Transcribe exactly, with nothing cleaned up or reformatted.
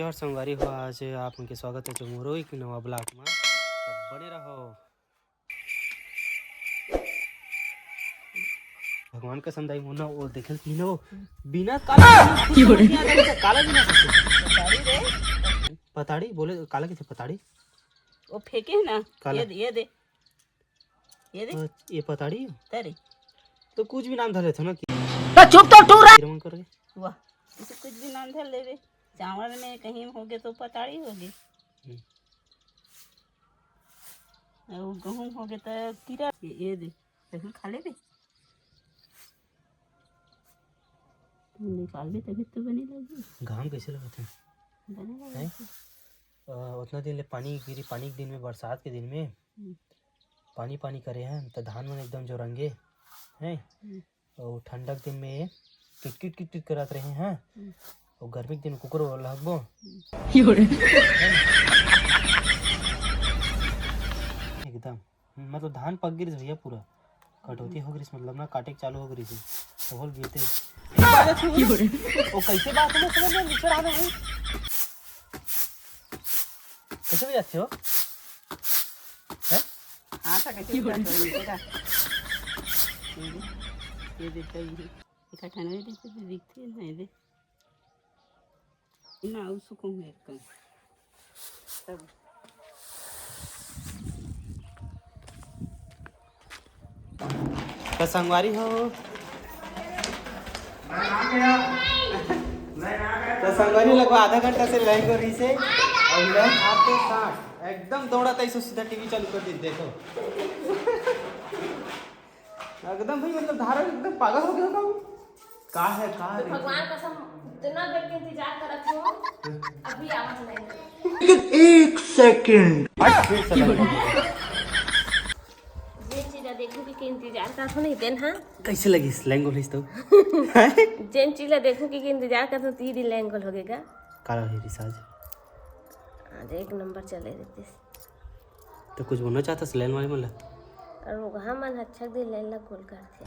जोहार संगवारी हो, आज आप मन के स्वागत हे मोरो एक नवा ब्लॉग में। तो बने रहो। भगवान कसम दाई, वो ना, वो देखे कि ना, वो बिना काला, काला बिना पताड़ी रे। पताड़ी बोले, काला किथे पताड़ी? वो फेंके है ना। काला। ये दे, ये दे, ये दे। हाँ, ये पताड़ी है? तेरे। तो कुछ भी नाम धर लेते हो ना कि तो चुप तो टूरा। किरमन करके। वाह, इसे कुछ भी नाम धर लेवे। चावल में कहीं होगे तो पताड़ी होगे। हम्म। और गहूम होगे तो कीरा। ये, ये दे, तभी खा लेबे। निकालबे तभी तो बने लगी। घाम कैसे लगत है? बने लगी। हैं? अ, उतना दिन ले पानी गिरी, पानी के दिन में, बरसात के दिन में हम्म। पानी पानी करे हैं तो धान मन एकदम जोरंगे हैं। हम्म। और ठंडक दिन में किटकिट किटकिट करत रहे हैं। हम्म। और गर्मी के दिन कुकुर लगबो। एकदम, मतलब धान पक गिरिस भैया पूरा, कटौती हो गिरिस, मतलब ना काटे के चालू हो गिरिस, तो होल गिरते। वो कैसे बात है, समझ में निकल आना है। कैसे भी जाते हो? हैं? हाँ, तो कैसे भी जाते हो, इनके का? ये दे, ये दे, ये दे। इकट्ठा नहीं दे, तो दिखते नहीं दे। ना, उसको मेरे को। तब। तो संगवारी हो, तो संगवारी लगभग आधा घंटा से लाइन को रही से, और लाइन आते साथ एकदम दौड़ा था, इसको सीधा टीवी चालू कर दी। देखो एकदम भाई, मतलब धारा एकदम पागल हो गया होगा वो। का है, का है? भगवान कसम, इतना देर के इंतजार करत हो, अभी आवत नहीं। लेकिन एक सेकंड। आज फिर से लगा। जे चीज ला देखू कि, कि इंतजार करत हो नहीं देन, हाँ। कैसे लगिस लैंगोल हिस तो? जेन चीज ला देखू कि, कि इंतजार करत हो, ती दिन लैंगोल हो गएगा। काला है रिसाज। आज एक नंबर चले रहते। तो कुछ बोलना चाहता से लाइन वाले मन ला? और वो कहाँ मन अच्छा दिन लाइन ला गोल करते।